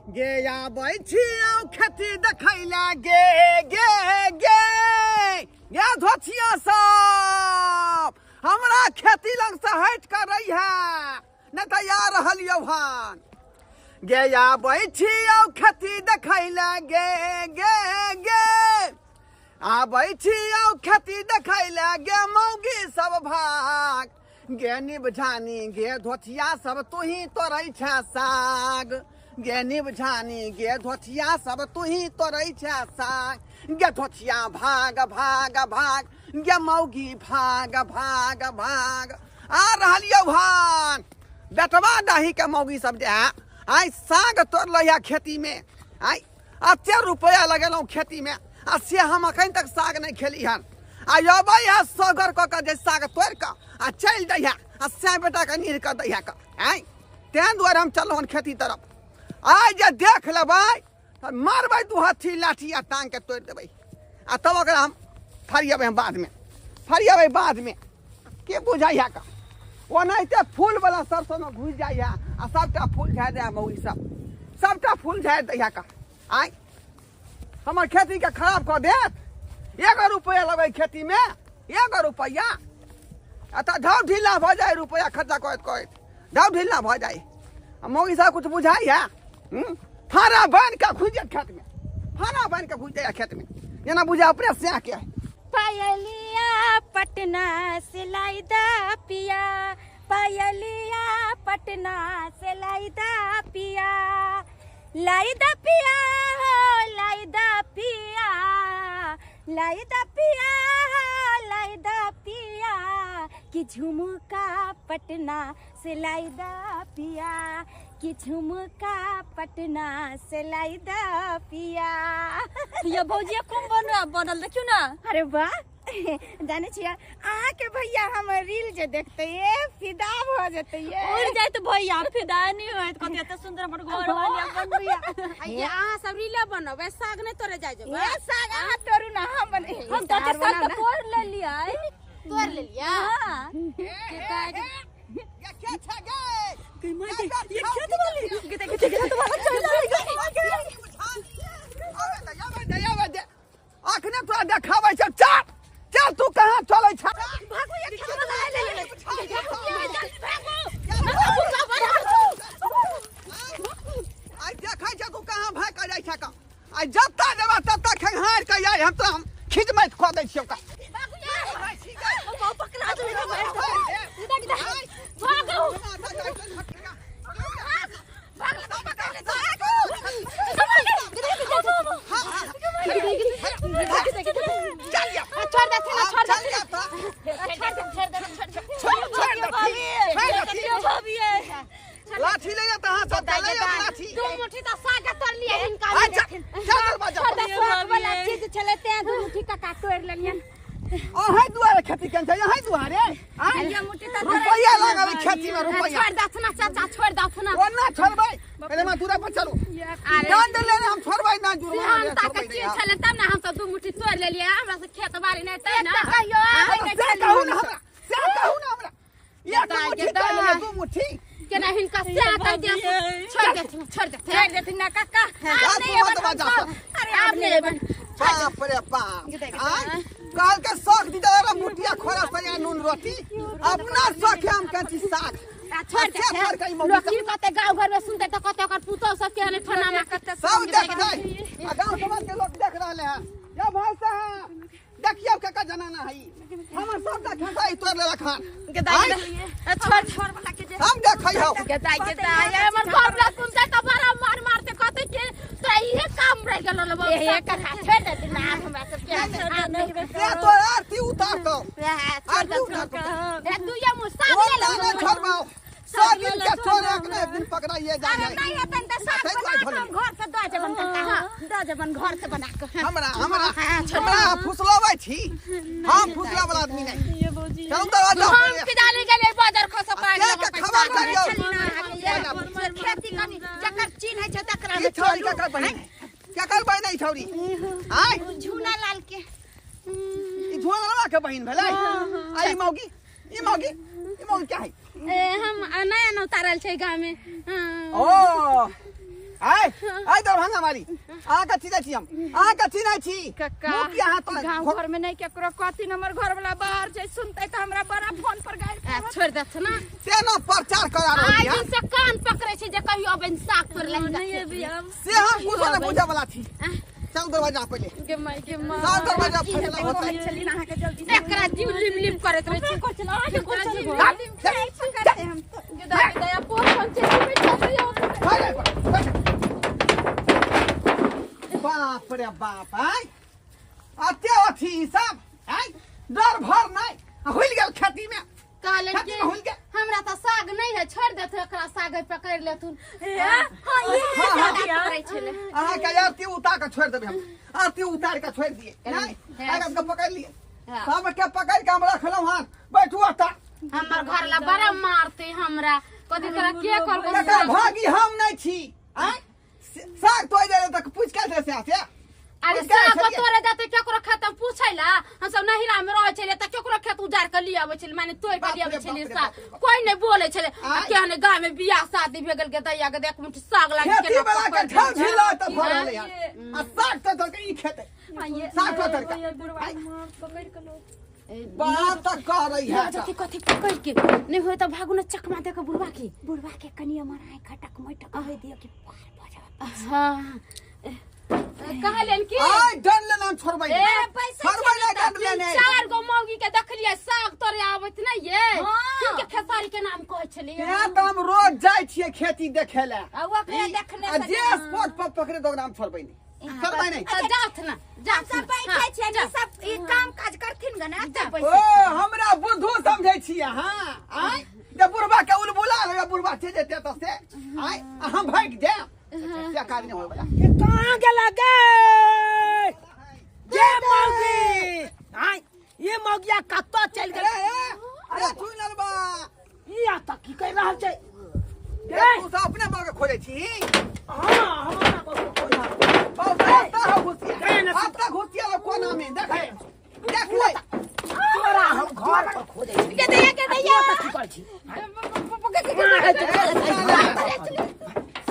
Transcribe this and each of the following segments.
गे आबै छियौ खेती देखै लए गे गे गे गे धोथिया सब हमरा खेती लग से हटि कऽ रहिहे नहि तऽ आ रहल यौ हन। गे आबै छियौ खेती देखै लए गे गे गे आबै छियौ खेती देखै लए गे मौगी सब भाग गे निबझानी गे धोथिया सब तुही तोड़ै छै साग गे निबझानी गे धोथिया सब तुही तोड़ै छै साग गे धोथिया भाग भाग भाग गे मौगी भाग भाग भाग आ रहल यौ भाग बेटवा दही के मौगी सब जे है आइ साग तोड़ल है खेती में आइ एते रुपया लगेलहुँ खेती में आ से हम अखन तक साग नहीं खेली हन आ अबै है सगर कऽ के जे साग तोड़ि कऽ आ चलि दै है आ सै बेटाके नीर कऽ दै है कऽ आँय तें दुआरे हम चललहुँ हन खेती तरफ। आइ जे देख लेबै तऽ मारबै दू हत्थी लाठी आ टाँग के तोड़ि देबै आ तब ओकरा हम फरिएबै हम बादमे फरिएबै बादमे के बुझाइ है का ओनाहिते फूलवला सरसोमे घुसि जाइ है आ सबटा फूल झाड़ि दै है मौगी सब सबटा फूल झाड़ि दै है का आँय हमर खेतीके खराब कऽ देत। एगो रुपैआ लेबै खेतीमे एगो रुपैआ आ तऽ ढाउ ढीला भऽ जाइ रुपैआ खर्चा करैत करैत ढाउ ढीला भऽ जाइ आ मौगी सब कुछ बुझाइ है फाड़ा बान्हि कऽ घुसि जायत खेतमे फाड़ा बान्हि कऽ घुसि जाइए खेतमे जेना बुझाय अपने सएह के। पायलिया पटना से लाई दा पिया पायलिया पटना से लाई दा पिया लाई दा पिया हो लाई दा पिया लाई दा पिया हो लाई दा पिया कि झुमका पटना से लाई दा पिया कि झुमका पटना से लाई दा पिया। ये भौजी कोन बनल देखियौ ना। अरे वाह जाने छियै अहाँके भैया हम रील जे देखते ये फिदा भऽ जेतै ये। उड़ जाइत भैया फिदा नहीं होइत कते एते सुंदर हमर घर वाली अपन भैया। ये अहाँ सब रीले बनबै साग नहीं तोड़े जाय जेबै। ये साग अहाँ तोड़ू ना हम बने हम तो साग तऽ तोड़ लेलियै। तोड़ लेलियै? हां। ये क्या छै गे? ये खेत वाली खेत वाला चल आबै दे अखने तोरा देखाबै छै चल चल तू कहाँ चलै छ? भागो ये खेत वाला आइले। आइ देखै छै तू कहाँ भागि कऽ जाइ छै का आइ जतऽ जेबा ततऽ खेंघारि कऽ आइ हम तोरा हम खिजमैत कऽ दै छियौ का। पकड़ा दे भागो। छोड़ दे छोड़ दे लाठी ले जा तहाँ सब ले जा लाठी। दू मुट्ठी तऽ साग तोड़ लियै हिनका। अच्छा चल दरवाजा छोड़ दे शौक वाला चीज छलै तें दू मुट्ठी काका तोड़ लेलियन। अहीं दुआरे खेती केने छै अहीं दुआरे रुपैआ लागल खेती में रुपैआ। छोड़ दथुन चाचा छोड़ दथुन। ओना छोड़बै पहिले मां दूरा पर चलू दंड लेने हम छोड़बै ना जुर्माना सिहानता के चीज छलै तब ना हम सब दू मुट्ठी तोड़ लेलियै। हमरा से खेत बाड़ी नहि तै ना कहियो आबै नहि से कहू ना हमरा से कहू ना हमरा एक मुट्ठी तोड़ लेलियै दू मुट्ठी केना हिनका से कह दे छोड़ देथिन छोड़ देथिन छोड़ देथिन ना काका। अरे आब नहि एबन। बाप रे बाप काल के शौक दी जरा मुटिया खोरा से नून रोटी अपना शौक है हम कंची साग छोड़ दे लोग की कहते गांव घर में सुनते तो कहते ओकर पुतोह सब के हने फनामा कते सब देखते आ गांव समाज के लोग देख रहले हैं। या भाई साहब देखियो केकर जनाना है हमर सबटा खेसाई तोड़ लेलक हन। छोड़ छोड़ वाला के जे हम देखै हौ गेदाई गेदाई हमर घर वाला सुनते तो बड़ा मार मारते कहते के तोरा इहे काम रह गेल ल बाबू। इहे काका छोड़ दे ना हमरा सब के से तो आरती उतार दो आरती उतार दो ए तू ये मुँह साग ले ले छोड़बाओ सब दिन के छोड़ एक ने एक दिन पकड़ाइए जाए। अरे नहीं हेतन त साग बना के हम घर से दऽ जेबन काका। हां दऽ जेबन घर से बना के हमरा हमरा हमरा फुसलाबै छी हम फुसला वाला आदमी नहीं। ये भौजी चलू दरवाजा हम के जाने गेलै बाजार खस पाए के खबर करियौ खेती कनी जकर चिन्ह है छै तकरा ई छौरी केकर बहिन केकर बहिन है छौरी आय झूना लाल के ई झूना लाल के बहिन भेलै। आ ई मौगी ई मौगी ई मौगी क्या है? ए हम नया न उतारल छै गांव में। ओ आय आय दरभंगा वाली अहाँ के चिन्है छी हम, अहाँ के चिन्है छी। कक्का मुखिया अहाँ तो गांव घर में नहीं केकरो कहथिन, हमर घर वाला बाहर छै, सुनते तऽ हमरा बड़ा फोन पर गारि आ, छोड़ि देथ ना। तेना प्रचार करा रहल आइ छी। दिन से कान पकड़े छी जे कहियो अबैन साग तोड़ ले। नहीं अभी हम से हम कुछो नहि बुझै वाला छी। चल दरवाजा पहिले, गे माय गे माय। चल दरवाजा फैसला होतै। छली ना अहाँके जल्दी से एकरा जीव लिम लिम करैत रहै छी। कुछ ना आगे कुछ नहीं पकड़ते हम तो। दया दया पोर पंचे बैठा दियो। बाप रे बाप, आय अते अथी ई सब आय डर भर नहि हुलि गेल खेती में। कहलन खेती कि में हुलि गेल। हमरा तऽ साग नहीं है, छोड़ देथुन, एकरा साग है पकड़ लेथुन। हां ये हाँ, पकड़ै छलै। अहाँके आरती उतार के छोड़ि देबै हम, आरती उतार के छोड़ि दिए नहि अहाँके पकड़ि लिए, सबके पकड़ि के हम रखलहुँ हन। बैठू ओतऽ। हमर घर ला बड़ा मारते हमरा, कथी तोरा के करबो? एकर भागी हम नहि छी। आँय साग तोड़ि देले तऽ पूछि के से से अरे पूछि के साग छलियै? तोड़े जाते केकरो खेत में पूछै ला? हम सब नहिरा में रहै छलियै तऽ केकरो खेत उजाड़ के लिए आबै छलियै, माने तोड़ के लिए आबै बाप रे छलियै बाप रे साग। बाप रे बाप। कोई नहीं बोलै छलै। आ आँय? केहन गाँव में बियाह शादी भे गेल के दैया के देख मुठी साग लागी खेती केना वाला के पकड़ ठाल लै छै। झिला तऽ भऽ रहलै हन आ साग तोड़ तोड़ के ई खेतै, साग तोड़ तोड़ के बुढ़वा मार पकड़ के लो बात तऽ करै है। कथी कथी पकड़ के नहीं होय तऽ भागू न चकमा दे के बुढ़वा के। बुढ़वा के कनि हमर आँखि खटक मटक होय दियो कि पार भऽ जाय। हाँ कहलन कि आइ डर लेना हम छोड़बै ए, नहि, पैसा छोड़बै नहि डर लेने। चार गो मौगी के देखलियै साग तोड़े आबैत नहीं ये, हाँ। क्यों के खेसारी के नाम कहै छलियै? तें तऽ हम रोज जाइ छियै खेती देखै लए। आ ओकरे देखने आ से जे स्पॉट पर पकड़े तऽ ओकरा हम छोड़बै नहि, छोड़बै नहि। तऽ जाथ ना जाथ सब बैठे छियै ने, सब ई काम काज करथिन ग ना तब ओ बैसे। हमरा बुद्धू समझै छी अहाँ? आँय जे बुढ़बा के उलबुला लेबै, बुढ़बा चलि जेतै एतऽ से आँय आ हम भागि जायब, से काज नहि होय बला। के कहाँ गेला गे जे मौगी? आय ये मौगिया कतऽ चलि अरे गेलै? ए, अरे चुनल बा ई एतऽ की करि रहल छै? ए, तू सब अपने बाबा के खोजै छी? हाँ, हम अपना बहू के खोजै छी। बहुत एतऽ हो घुसिया, गए ना। एतऽ घुसिया लो कोना में देख ले, देख ले। तोरा हम घर पर खोजै छी। के दैया के दैया तू एतऽ की करै छी?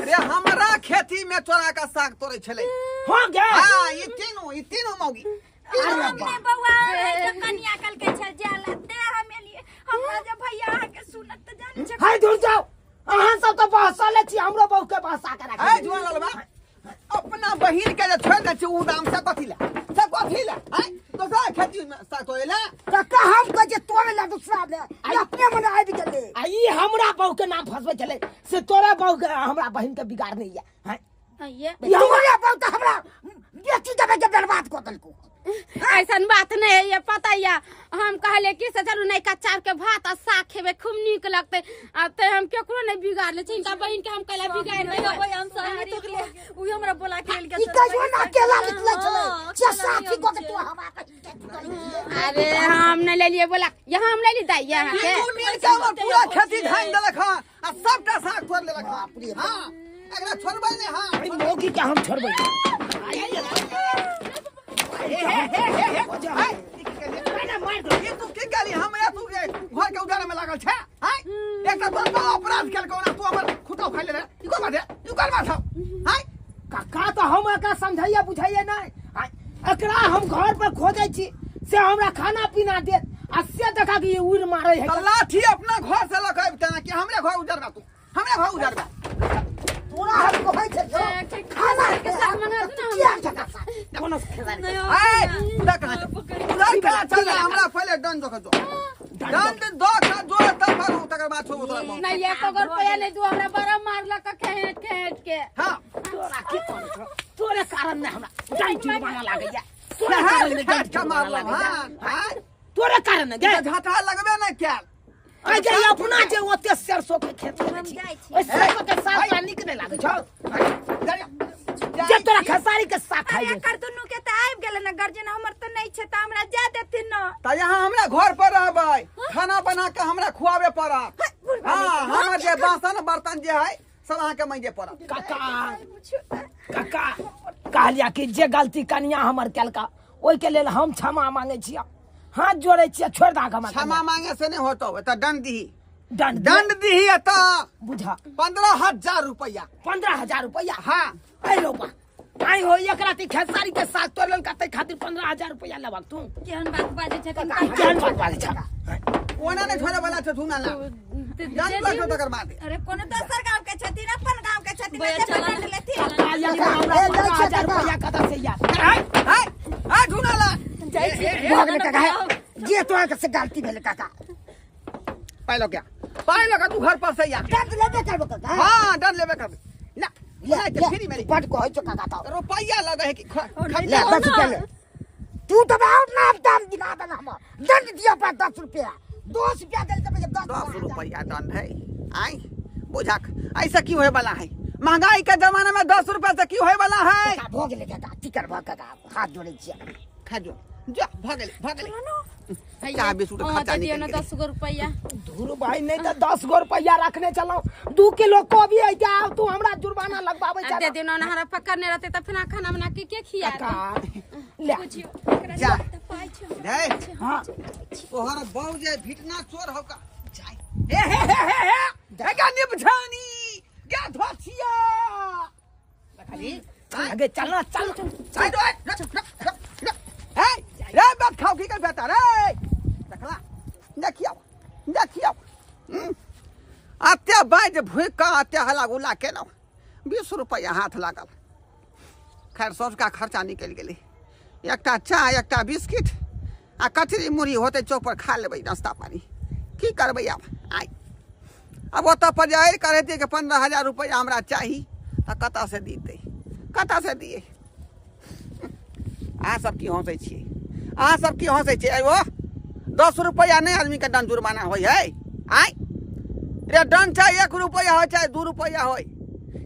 अरे हमरा खेती में चोरा के साग तोड़ै छलै। हाँ गे। हाँ ई तीनू, ई तीनू मौगी। हम ने बौआ के कनिया कल के छल जाला ते हम एलिए, हमरा जे भैया अहाँ के सुनत तऽ जानै छै। हाय दूर जाओ, अहाँ सब तऽ बहसले छी, हमरो बहू के बहसा के राखै। ए जुआन ललबा, अपना बहिन के जे छोड़ि दै छी ओ दाम से कथी ले, से कथी ले? आँय दोसरा खेती में साग तोड़ै ले? कक्का हम कहै छियै तोड़े ला दूसरा ले, ई अपने मने आबि गेलै आ ई हमरा बहू के नाम फसबै छलै से तोरा बहू के हमरा बहिन के बिगाड़ नहीं है। हैं? ये ई हमरा बहू तऽ हमरा बेटी देबै के बर्बाद कऽ देलकौ। ऐसन बात नहीं है, ये पता या हम कहले कि से चलू नहीं कच्चा के भात आ साग खेबे खूब नीक लगते, आ ते हम केकरो नहीं बिगाड़ले छी, इनका बहिन के हम कहला बिगाड़ नहीं। नहीं हम सही तो ले उ हमरा बोला के लेल के ई कहियो ना अकेला निकलै छलै से साथी कऽ के तू हमरा बहिन के तू करै छियै। अरे हम नहीं ले लिए बोला यहाँ हम ले ली दाई यहाँ के तीनू मिल के हमर पूरा खेती धानि देलक हन आ सबटा साग तोड़ि लेलक हन। हाँ एकरा छोड़बै नहि। हाँ ई मौगी के हम छोड़बै। हे हे हे हे हे, आँय, ई की केलियै? ई तू की केली? हमरा तू के घर के उजाड़े में लागल छै? आँय एकटा तोर बाप अपराध केलकौ ना, तू हमर खुटा उखाड़ि लेले, ई कोन बात है? ई कोन बात हौ? आँय कक्का तऽ हम एकरा समझैया बुझैया नहि। आँय, एकरा हम घर पर खोजै छी से हमरा खाना पीना देत आ से देखा कि ई उड़ि मारै है। तऽ लाठी अपना घर से लऽ के अबिते कि हमरे घर उजरबा, तू हमरे घर उजरबा। तोरा हम कहै छै खाना के साग मंगा दे ना। किया जगह साग कोनो खेसारी के आँय उधर कहाँ चल, उधर कहाँ चल? हमरा पहिले दंड दऽ के जो, दंड दऽ के जो तब करू, तकर बाद छोड़बो तोरा बहू। नहीं एको गो रुपया नहीं दू, हमरा बड़ा मारलक खेट खेट के। हाँ तोरा के कहै छौ? तोरे कारण ने हमरा दंड जुर्माना लागैया, तोरे खेट कारण ने दंड खेट के जुर्माना मारलहुँ। लागैया। हाँ आँय तोरे कारण ने गे झटा लगबे नहि कयल। आइ जे अपना जे ओते सरसों के खेत में हम छी जाइ छी। ओहि सरसों के साग तोरा नीक नहि लागै छौ जाइ जे तोरा छी। खेसारी के साग अरे खाइ एकर दुनू के तऽ आबि गेलै ने गर्जन, हमर तऽ नहि छै तऽ हमरा जा देथिन न। तऽ यहाँ हमरा घर पर रहबै, खाना बना के हमरा खुआबे पड़त। हाँ हमर जे बासन बर्तन जे है सब अहाँके मांगे पड़त। काका काका कहलिया कि जे गलती कनिया हमर केलका ओहिके लेल हम क्षमा मांगे छियै, हाथ जोड़ै छियै, छोड़ि दहक हमरा। क्षमा मांगे से नहि होतौ, एतऽ दंड दीही। दंड दंड दीही त बुझा 15,000 रुपया। 15,000 रुपया? हाँ। आई लो बा आई हो एकरा ती खेसारी के साग तोड़ल का तै खातिर 15,000 रुपया लेबक तू। केहन बात बाजै छथिन? केहन बात बाजै छ? ओना नहीं छोड़े वाला छ धुना ला जान लग तकर बाद। अरे कोनो दोसर गांव के छथिन अपन गांव के छथिन भैया, से चला पकड़ ना। लेथिन। आ या हमरा 15,000 रुपया कतऽ से यार? हाय हाय हाय धुना ला जाइ छी। भऽ गेलै काका, जे तोरा के से गलती भेलै काका। पाइ लऽ के पाइ लऽ के तू घर पर से यार। दंड लेबे करबो काका? हां दंड लेबे करबे ना। ले ले ले फ्री में बड कहै छौ काका तो रुपया लगे है कि ले 10 रुपया ले तू तो और ना दाम दिला देना हमर। दंड दिया पर 10 रुपया 10 रुपया देल त 10 रुपया दंड है। आई बुझाक ऐसा क्यों होए वाला है? महंगाई के जमाना में 10 रुपया से क्यों होए वाला है? काका भऽ गेलै काका, की करबह काका, हाथ जोड़ै छियै। खा जो जा भऽ गेलै भऽ गेलै। चाह बिस्कुट खर्चा दियौ निकलि ने गेलै। 10 गो रुपया। धुर भाई नहीं तो 10 गो रुपया रखने चलो 2 किलो कोबी है क्या तू हमरा जुर्माना लगवाबै आ छ? दे दियौ ने हमरा पकड़ने रहते त फिर खाना बना के के खिया? काका ले बुझियौ एकरा जा। त पाइ छै। रे हां तोहर बहू जे भिटना चोर हो का जाय। हे हे हे हे हे हे गा निबझानी गा धोथिया खाली आगे चलना चल चल चल हे रे बात खाओ की कर बेटा रे देखला देखियो देखियो आत्या बाज भूख आत्या हला गुला केलौ 20 रुपया हाथ लागल। खैर सौझका खर्चा निकलि गेलै। एकटा चाह एकटा बिस्किट आ कचरी मुरही होतै चौक पर खा लेबै नाश्ता पानी। की करबै आब? आइ आब ओतऽ पर जाहिर करैतियै कि 15,000 रुपया हमरा चाही तऽ कतऽसँ दितै? कतऽसँ दियै? अहाँ सब की हँसै छियै? अहाँ सब की हँसै छियै? ओ 10 रुपया नहि आदमीके दंड जुर्माना होइ है। आइ रे दंड चाहे 1 रुपया हो चाहे 2 रुपया हो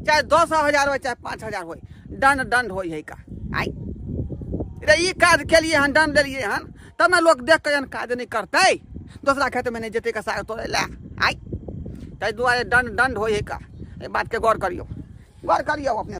चाहे 10,000 हो चाहे 5,000 हो, दंड दंड होइ है का? आइ रे ई काज केलियै हन दंड लेलियै हन तब ने लोक देख कऽ एहन काज नहि करतै, दोसरा खेतमे नहि जेतै के साग तोड़ै लए। आइ ताहि दुआरे दंड दंड होइ है का? एहि बातके गौर करियौ, गौर करियौ अपने।